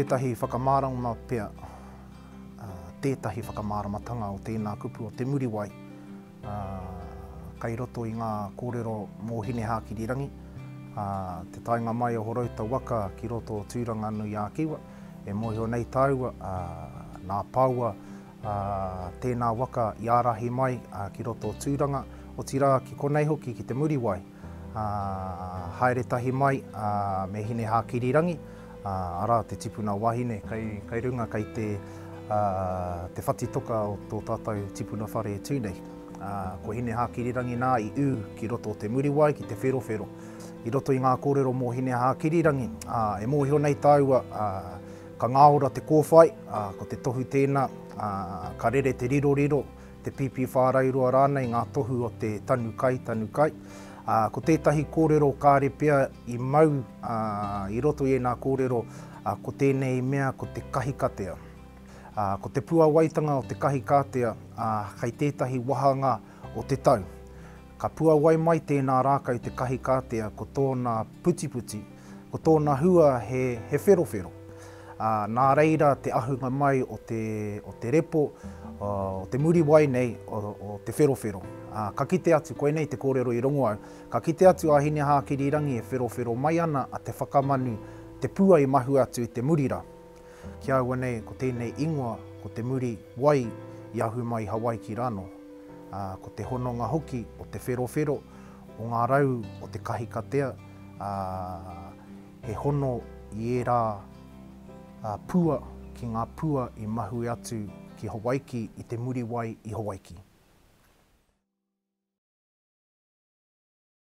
tētahi whakamārama pea, tētahi whakamāramatanga o tēnā kupu o Te Muriwai, kei roto i ngā kōrero mō Hinehākirirangi, te taenga mai o Horouta waka ki roto o Tūranganui-ā-Kiwa, e mōhio nei tāua, nā Pāoa tēnā waka i ārahi mai ki roto o Tūranga, otirā ki konei hoki ki Te Muriwai, haere tahi mai me Hinehākirirangi, arā te tipuna wahine kei runga kei te te whatitoka o tō tātou tipuna whare e tū nei. Ko Hinehākirirangi nā i ū ki roto o Te Muriwai ki Te Wherowhero. I roto i ngā kōrero mō Hinehākirirangi, e mōhio nei tāua ka ngāora te kōwhai, ko te tohu tēnā, ka rere te riroriro, te pīpīwhāraurua rānei ngā tohu o te tanu kai, tanu kai. Ko tētahi kōrero kāre pea i mau i roto i ēnā kōrero, ko tēnei mea ko te kahikatea. Ko te puawaitanga o te kahikatea kei tētahi wahanga o te tau. Ka puawai mai tēnā rākau te kahikatea ko tōna putiputi, ko tōna hua he, he wherowhero. Ā, nā reira te ahunga mai o te, o te repo, o te muriwai nei, o, o te wherowhero. Ā, ka kite atu, koinei te kōrero i rongo au, ka kite atu a Hinehākirirangi e wherowhero mai ana a Te Whakamanu, te pua i mahue atu i te muri rā. Ki a aua nei, ko tēnei ingoa, ko te muri wai i ahu mai i Hawaiki rānō. Ā, ko te hononga hoki o te wherowhero, o ngā rau o te kahikatea, ā, he hono i ērā pua ki ngā pua i mahue atu ki Hawaiki i te Muriwai i Hawaiki.